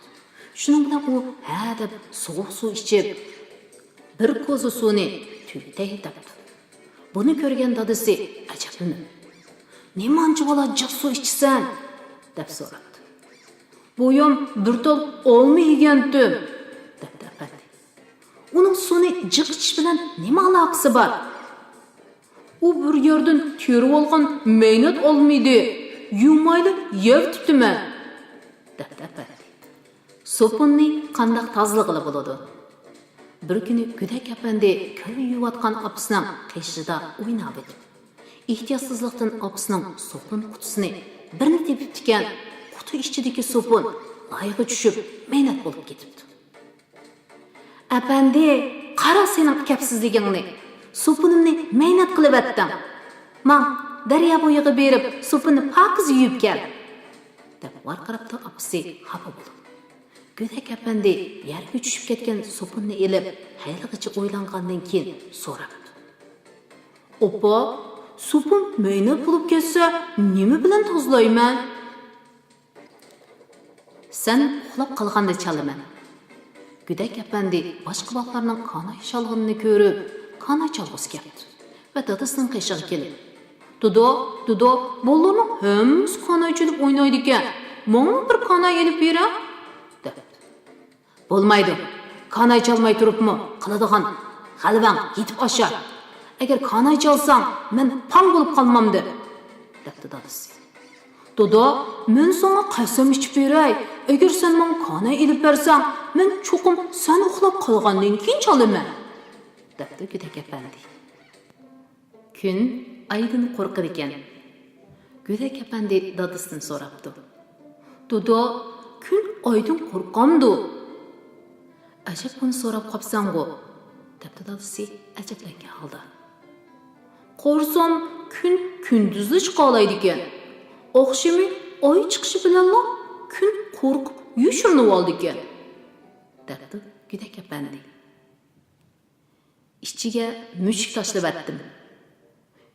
شۇنىڭ بىلەن ئۇ ھە دەپ سوغۇق سۇ ئىچىپ، بىر كوزا سۇنى تۈگىتەي دەپتۇ. بۇنى كۆرگەن دادىسى ئەجەبلىنىپ: «نېمانچىۋالا جىق سۇ ئىچىسەن؟» دەپ سوراپتۇ. «بايام بىر تال ئالما يېگەنتىم» دەپتۇ ئەپەندى. «ئۇنىڭ سۇنى جىق ئىچىش بىلەن نېمە ئالاقىسى بار؟» «ئۇ بىر يەردىن تېرىۋالغان مەينەت ئالما ئىدى، يۇمايلا يەۋېتىپتىمەن» دەپتۇ ئەپەندى. سوپۇننى قانداق تازىلىغىلى بولىدۇ؟ بىر كۈنى گۆدەك ئەپەندى كۆل يۇيۇۋاتقان ئاپىسىنىڭ قېشىدا ئويناۋېتىپ، ئېھتىياتسىزلىقتىن ئاپىسىنىڭ سوپۇن قۇتىسىنى بىرنى تېپىپتىكەن، قۇتا ئىچىدىكى سوپۇن لايغا چۈشۈپ، مەينەت بولۇپ كېتىپتۇ. ئەپەندى، قارا سېنىڭ ئەكەپسىزلىكىڭنى! سوپۇنۇمنى مەينەت قىلىۋەتتىڭ. ماڭ، دەريا بويىغا بېرىپ، سوپۇننى پاكىز يۇيۇپ كەل! دەپ ۋارقىراپتۇ ئاپىسى خاپا بولۇپ. گۆدەك ئەپەندى يەرگە چۈشۈپ كەتكەن سوپۇننى ئېلىپ، ھېلىغىچە ئويلانغاندىن كېيىن سوراپتۇ. ئاپا، سوپۇن مەينەت بولۇپ كەتسە، نېمە بىلەن تازىلايمەن؟ سەن ئۇخلاپ قالغاندا چالىمەن. گۆدەك ئەپەندى باشقا بالىلارنىڭ كاناي چالغىنىنى كۆرۈپ، كاناي چالغۇسى كەپتۇ ۋە دادىسىنىڭ قېشىغا كېلىپ، دادا، دادا، بالىلارنىڭ ھەممىسى كاناي چېلىپ ئوينايدىكەن، ماڭىمۇ بىر كاناي ئېلىپ بېرە، دەپتۇ. بولمايدۇ، كاناي چالماي تۇرۇپمۇ قىلىدىغان غەلۋەڭ يېتىپ ئاشار. ئەگەر كاناي چالساڭ، مەن پاڭ بولۇپ قالمامدۇ، دەپتۇ دادىسى. دادا، مەن ساڭا قەسەم ئىچىپ بېرەي، ئەگەر سەن ماڭا كاناي ئېلىپ بەرسەڭ، مەن چوقۇم سەن ئۇخلاپ قالغاندىن كېيىن چالىمەن، دەپتۇ گۆدەك ئەپەندى. كۈن ئايدىن قورقىدىكەن. گۆدەك ئەپەندى دادىسىدىن سوراپتۇ. دادا، كۈن ئايدىن قورقامدۇ؟ ئەجەب بۇنى سوراپ قاپسەنغۇ، دەپتۇ دادىسى ئەجەبلەنگەن ھالدا. قارىسام، كۈن كۈندۈزلا چىقالايدىكەن. ئاخشىمى ئاي چىقىشى بىلەنلا كۈن قورقۇپ يوشۇرۇنۇۋالىدىكەن، دەپتۇ گۆدەك ئەپەندى. ئىچىگە مۈشۈك تاشلىۋەتتىم.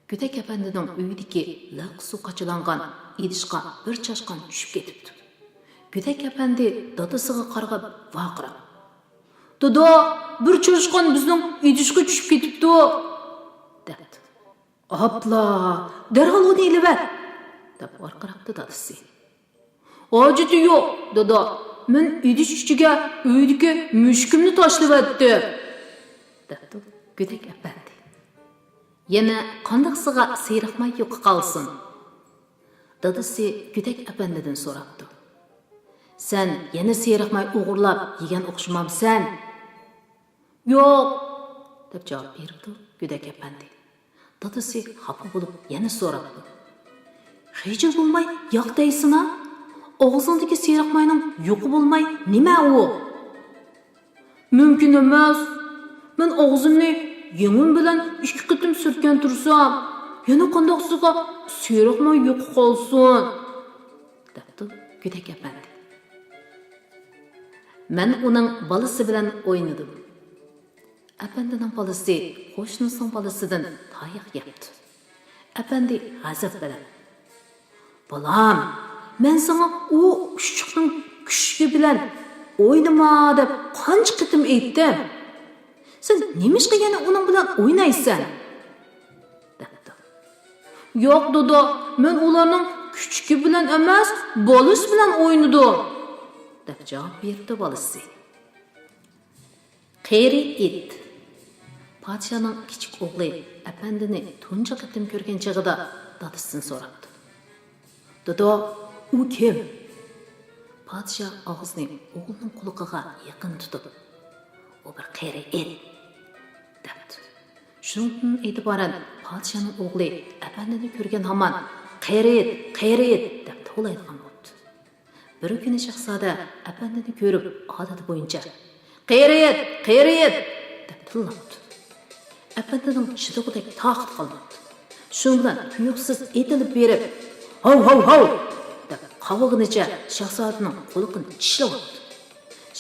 گۆدەك ئەپەندىنىڭ ئۆيىدىكى لىق سۇ قاچىلانغان ئىدىشقا بىر چاشقان چۈشۈپ كېتىپتۇ. گۆدەك ئەپەندى دادىسىغا قارىغان ۋارقىراپ، دادا، بىر چاشقان بىزنىڭ ئىدىشقا چۈشۈپ كېتىپتۇ، دەپتۇ. ئاپلا، دەرھال ئۇنى ئېلىۋەت، دەپ ۋارقىراپتۇ دادىسى. ھاجىتى يوق، دادا، مەن ئىدىش ئىچىگە ئۆيدىكى مۈشۈكۈمنى تاشلىۋەتتىم، دەپتۇ گۆدەك ئەپەندى. يەنە قانداقسىغا سېرىق ماي يۇقى قالسۇن؟ دادىسى گۆدەك ئەپەندىدىن سوراپتۇ. سەن يەنە سېرىق ماي ئوغرىلاپ يېگەن ئوخشىمامسەن؟ ياق، دەپ جاۋاب بېرىپتۇ گۆدەك ئەپەندى. دادىسى خاپا بولۇپ يەنە سوراپتۇ. خىجىل بولماي ياق دەيسىنا؟ ئاغزىڭدىكى سېرىق ماينىڭ يۇقى بولماي نېمە ئۇ؟ مۇمكىن ئەمەس. مەن ئاغزىمنى يېڭىم بىلەن ئىككى قېتىم سۈرتكەن تۇرسام، يەنە قانداقسىغا سېرىق ماي يۇقى قالسۇن؟ دەپتۇ گۆدەك ئەپەندى. مەن ئۇنىڭ بالىسى بىلەن ئوينىدىم. ئەپەندىنىڭ بالىسى قوشنىسىنىڭ بالىسىدىن تاياق يەپتۇ. ئەپەندى غەزەپ بىلەن، بالام، مەن ساڭا ئۇ ئۇششۇقنىڭ كۈچۈكى بىلەن ئوينىما دەپ قانچە قېتىم ئېيتتىم؟ سەن نېمىشقا يەنە ئۇنىڭ بىلەن ئوينايسەن؟ دەپتۇ. ياق، دادا، مەن ئۇلارنىڭ كۈچۈكى بىلەن ئەمەس، بالىسى بىلەن ئوينىدىم، دەپ جاۋاب بېرىپتۇ بالىسى. قېرى ئىت. پادىشاھنىڭ كىچىك ئوغلى ئەپەندىنى تۇنجى قېتىم كۆرگەن چېغىدا دادىسىدىن سوراپتۇ. دادا، ئۇ كىم؟ پادىشاھ ئاغزىنى ئوغلىنىڭ قۇلىقىغا يېقىن تۇتۇپ، ئۇ بىر قېرى ئىت، دەپتۇ. شۇنىڭدىن ئېتىبارەن پادىشاھنىڭ ئوغلى ئەپەندىنى كۆرگەن ھامان، قېرى ئىت، قېرى ئىت، دەپ توۋلايدىغان بوپتۇ. بىر كۈنى شاھزادە ئەپەندىنى كۆرۈپ، ئادىتى بويىچە، قېرى ئىت، قېرى ئىت، دەپ تىللاپتۇ. ئەپەندىنىڭ چىدىغۇدەك تاقىتى قالماپتۇ. شۇنىڭ بىلەن تۇيۇقسىز ئېتىلىپ بېرىپ، ھاۋ، ھاۋ، ھاۋ، دەپ قاۋىغىنىچە شاھزادىنىڭ قۇلىقىنى چىشلىۋاپتۇ.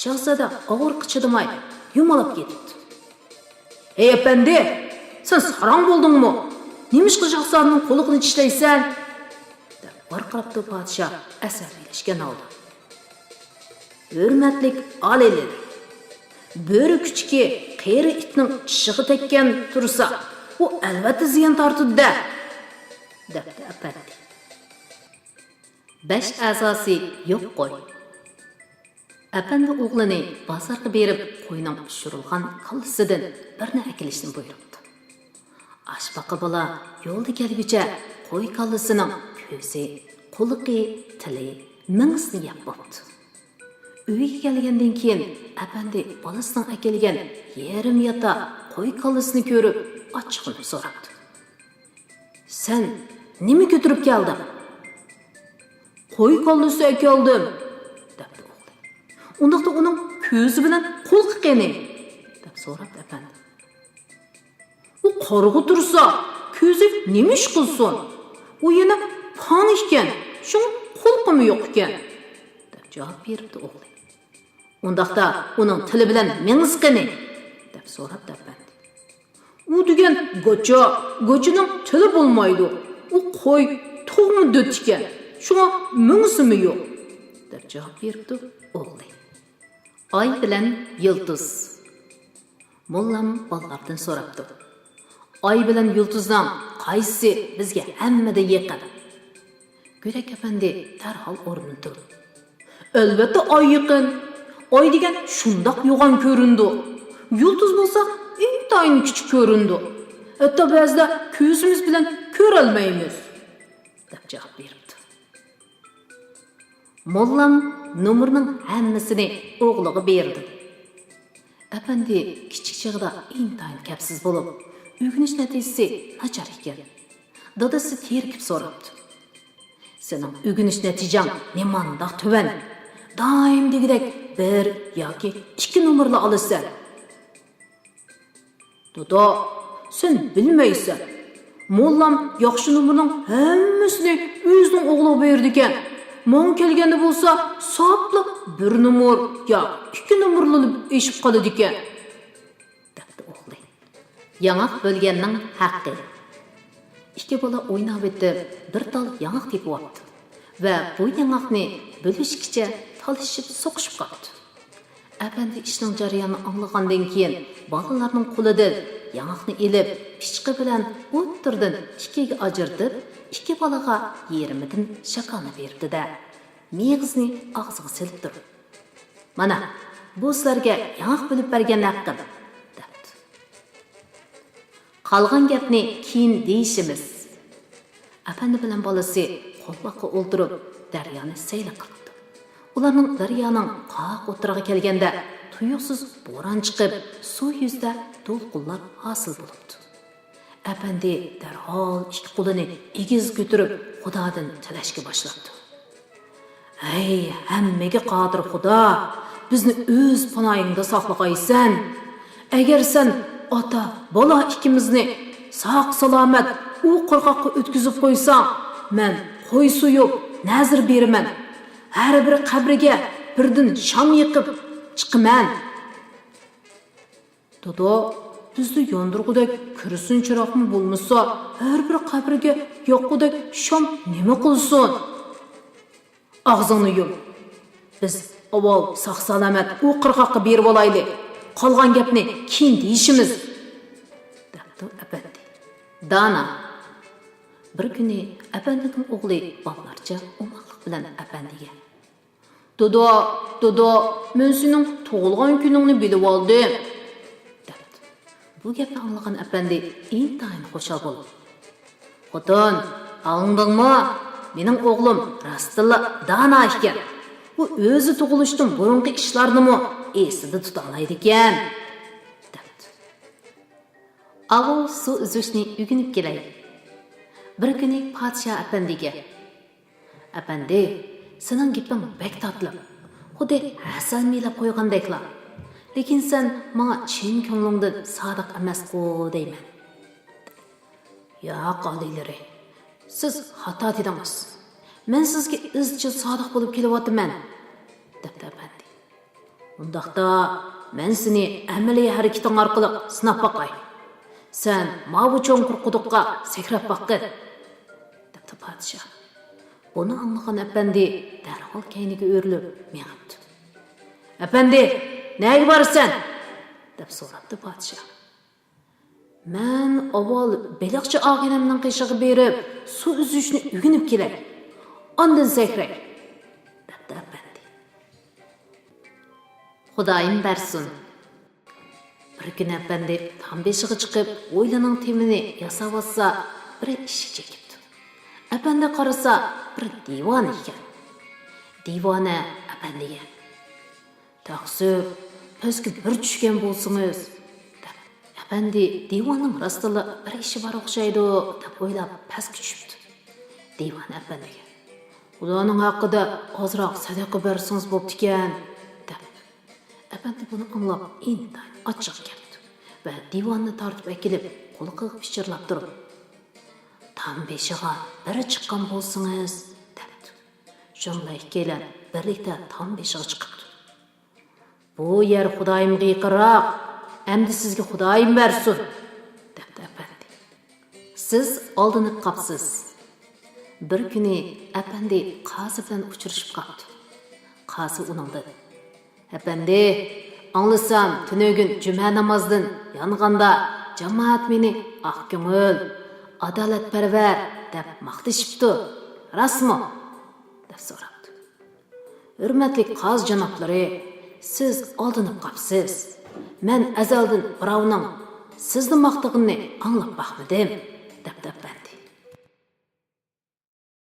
شاھزادە ئاغرىققا چىدىماي يۇمالاپ كېتىپتۇ. ھەي ئەپەندى، سەن ساراڭ بولدۇڭمۇ؟ نېمىشقا شاھزادىنىڭ قۇلىقىنى چىشلەيسەن؟ دەپ ۋارقىراپتۇ پادىشاھ ئەسەبىيلەشكەن ھالدا. ھۆرمەتلىك ئالىيلىرى، بۆرە كۈچۈكى قېرى ئىتنىڭ چىشىغا تەگكەن تۇرسا، ئۇ ئەلۋەتتە زىيان تارتىدۇ-دە، دەپتۇ ئەپەندى. بەش ئەزاسى يوق قوي. ئەپەندى ئوغلىنى بازارغا بېرىپ، قوينىڭ پىشۇرۇلغان كاللىسىدىن بىرنى ئەكېلىشنى بۇيرۇپتۇ. ئاشپاقا بالا يولدا كەلگۈچە قوي كاللىسىنىڭ كۆزى، قۇلىقى، تىلى، مېڭىسىنى يەپ بوپتۇ. ئۆيگە كەلگەندىن كېيىن ئەپەندى بالىسىنىڭ ئەكەلگەن يېرىم ياتا قوي كاللىسىنى كۆرۈپ ئاچچىقلىنىپ سوراپتۇ. «سەن نېمە كۆتۈرۈپ كەلدىڭ؟» «قوي كاللىسى ئەكەلدىم» دەپتۇ ئوغلى. «ئۇنداقتا ئۇنىڭ كۆزى بىلەن قۇلىقى قېنى؟» دەپ سوراپتۇ ئەپەندى. «ئۇ قارىغۇ تۇرسا، كۆزى نېمە ئىش قىلسۇن؟ ئۇ يەنە پاڭ ئىكەن، شۇڭا قۇلىقىمۇ يوق ئىكەن» دەپ جاۋاب بېرىپتۇ ئوغلى. «ئۇنداقتا ئۇنىڭ تىلى بىلەن مېڭىسى قېنى؟» دەپ سوراپتۇ ئەپەندى. «ئۇ دېگەن گاچا، گاچىنىڭ تىلى بولمايدۇ. ئۇ قوي، تۇغما دۆت ئىكەن، شۇڭا مېڭىسىمۇ يوق» دەپ جاۋاب بېرىپتۇ ئوغلى. ئاي بىلەن يۇلتۇز. موللام بالىلاردىن سوراپتۇ: «ئاي بىلەن يۇلتۇزنىڭ قايسىسى بىزگە ھەممىدىن يېقىن؟» گۆدەك ئەپەندى دەرھال ئورنىدىن تۇرۇپ: «ئەلۋەتتە، ئاي يېقىن. ئاي دېگەن شۇنداق يوغان كۆرۈنىدۇ. يۇلتۇز بولسا ئىنتايىن كىچىك كۆرۈنىدۇ. ھەتتا بەزىدە كۆزىمىز بىلەن كۆرەلمەيمىز» دەپ جاۋاب بېرىپتۇ. موللام نومۇرنىڭ ھەممىسىنى ئوغلىغا بېرىدۇ. ئەپەندى كىچىك چېغىدا ئىنتايىن كەپسىز بولۇپ، ئۆگىنىش نەتىجىسى ناچار ئىكەن. دادىسى تېرىكىپ سوراپتۇ: «سېنىڭ ئۆگىنىش نەتىجەڭ نېمانداق تۆۋەن؟ دائىم دېگۈدەك بىر ياكى ئىككى نومۇرلا ئالىسەن.» «دادا، سەن بىلمەيسەن. موللام ياخشى نومۇرنىڭ ھەممىسىنى ئۆزىنىڭ ئوغلىغا بېرىدىكەن. ماڭا كەلگەندە بولسا ساپلا بىر نومۇر يا ئىككى نومۇرلا ئېشىپ قالىدىكەن» دەپتۇ ئوغلى. ياڭاق بۆلگەننىڭ ھەققى. ئىككى بالا ئويناۋېتىپ، بىر تال ياڭاق تېپىۋاپتۇ ۋە بۇ ياڭاقنى بۆلۈشكىچە تالىشىپ، سوقۇشۇپ قاپتۇ. ئەپەندى ئىشنىڭ جەريانىنى ئاڭلىغاندىن كېيىن، بالىلارنىڭ قولىدىن ياڭاقنى ئېلىپ، پىچىقى بىلەن ئوتتۇرىدىن ئىككىگە ئاجرىتىپ، ئىككى بالىغا يېرىمىدىن شاكالنى بېرىپتۇ-دە، مېغىزنى ئاغزىغا سېلىپ تۇرۇپ: «مانا، بۇ سىلەرگە ياڭاق بۆلۈپ بەرگەن ھەققىم» دەپتۇ. «قالغان گەپنى كېيىن دېيىشىمىز.» ئەپەندى بىلەن بالىسى قولۋاققا ئولتۇرۇپ، دەريانى سەيلە قىلىپتۇ. ئۇلارنىڭ دەريانىڭ قاق ئوتتۇرىغا كەلگەندە، تۇيۇقسىز بوران چىقىپ، سۇ يۈزىدە دولقۇنلار ھاسىل بولۇپتۇ. ئەپەندى دەرھال ئىككى قولىنى ئېگىز كۆتۈرۈپ، خۇدادىن تىلەشكە باشلاپتۇ. «ھەي، ھەممىگە قادىر خۇدا، بىزنى ئۆز پاناھىڭدا ساقلىغايسەن. ئەگەر سەن ئاتا، بالا ئىككىمىزنى ساق-سالامەت ئۇ قىرغاققا ئۆتكۈزۈپ قويساڭ، مەن قوي سويۇپ، نەزىر بېرىمەن. ھەر بىر قەبرىگە بىردىن شام يېقىپ چىقىمەن.» «دادا، بىزدە ياندۇرغۇدەك كېرىسىن چىراغمۇ بولمىسا، ھەر بىر قەبرىگە ياققۇدەك شام نېمە قىلسۇن؟» «ئاغزىڭنى يۇم. بىز ئاۋۋال ساق-سالامەت ئۇ قىرغاققا بېرىۋالايلى. قالغان گەپنى كېيىن دېيىشىمىز» دەپتۇ ئەپەندى. دانا. بىر كۈنى ئەپەندىنىڭ ئوغلى بالىلارچە ئوماقلىق بىلەن ئەپەندىگە: «دادا، دادا، مەن سېنىڭ تۇغۇلغان كۈنۈڭنى بىلىۋالدىم» دەپتۇ. بۇ گەپنى ئاڭلىغان ئەپەندى ئىنتايىن خۇشال بولۇپ: «خوتۇن، ئاڭلىدىڭمۇ؟ مېنىڭ ئوغلۇم راستتىنلا دانا ئىكەن. ئۇ ئۆزى تۇغۇلۇشتىن بۇرۇنقى ئىشلارنىمۇ ئېسىدە تۇتالايدىكەن» دەپتۇ. ئاۋۇ سۇ ئۈزۈشنى ئۆگىنىپ كېلەي. بىر كۈنى پادىشاھ ئەپەندىگە: «ئەپەندى، سېنىڭ گېپىڭ بەك تاتلىق، خۇددى ھەسەل مىيلەپ قويغاندەكلا. لېكىن سەن ماڭا چىن كۆڭلۈڭدىن سادىق ئەمەسقۇ دەيمەن.» «ياق، ئالىيلىرى، سىز خاتا دېدىڭىز. مەن سىزگە ئىزچىل سادىق بولۇپ كېلىۋاتىمەن» دەپتۇ ئەپەندى. «ئۇنداقتا، مەن سېنى ئەمەلىي ھەرىكىتىڭ ئارقىلىق سىناپ باقاي. سەن ماۋۇ چوڭقۇر قۇدۇققا سەكرەپ باققىن» دەپتۇ پادىشاھ. بۇنى ئاڭلىغان ئەپەندى دەرھال كەينىگە ئۆرۈلۈپ مېڭىپتۇ. «ئەپەندى، نەگە بارىسەن؟» دەپ سوراپتۇ پادىشاھ. «مەن ئاۋۋال بېلىقچى ئاغىنەمنىڭ قېشىغا بېرىپ، سۇ ئۈزۈشنى ئۆگىنىپ كېلەي، ئاندىن سەكرەي» دەپتۇ ئەپەندى. خۇدايىم بەرسۇن. بىر كۈنى ئەپەندى تام بېشىغا چىقىپ، ھويلىنىڭ تېمىنى ياساۋاتسا، بىر ئىشىك چېكىپتۇ. ئەپەندى قارىسا، بىر دىۋانە ئىكەن. دىۋانە ئەپەندىگە: «تەقسىر، پەسكە بىر چۈشكەن بولسىڭىز» دەپ، ئەپەندى دىۋاننىڭ راستتىنلا بىر ئىشى بار ئوخشايدۇ دەپ ئويلاپ پەسكە چۈشۈپتۇ. دىۋان ئەپەندىگە: «ئۇلارنىڭ ھەققىدە ئازراق سەدىقە بەرسىڭىز بوپتىكەن» دەپتۇ. ئەپەندى بۇنى ئاڭلاپ ئىنتايىن ئاچچىقى كەپتۇ ۋە دىۋاننى تارتىپ ئەكېلىپ قۇلىقىغا پىچىرلاپ تۇرۇپ: «تام بېشىغا بىر چىققان بولسىڭىز» دەپتۇ. شۇندىلا ئىككىيلەن بىرلىكتە تام بېشىغا چىقىپتۇ. «بۇ يەر خۇدايىمغا يېقىنراق، ئەمدى سىزگە خۇدايىم بەرسۇن» دەپتۇ ئەپەندى. «سىز ئالدىنىپ قاپسىز.» بىر كۈنى ئەپەندى قازى بىلەن ئۇچرىشىپ قاپتۇ. قازى ئۇنىڭدىن: «ئەپەندى، ئاڭلىسام، تۈنۈگۈن جۈمە نامازدىن يانغاندا جامائەت مېنى ئاق كۆڭۈل، ئادالەتپەرۋەر دەپ ماختىشىپتۇ، راستمۇ؟» دەپ سوراپتۇ. «ھۆرمەتلىك قازى جانابلىرى، سىز ئالدىنىپ قاپسىز. مەن ئەزەلدىن بىراۋنىڭ سىزنى ماختىغىنىنى ئاڭلاپ باقمىدىم» دەپتۇ ئەپەندى.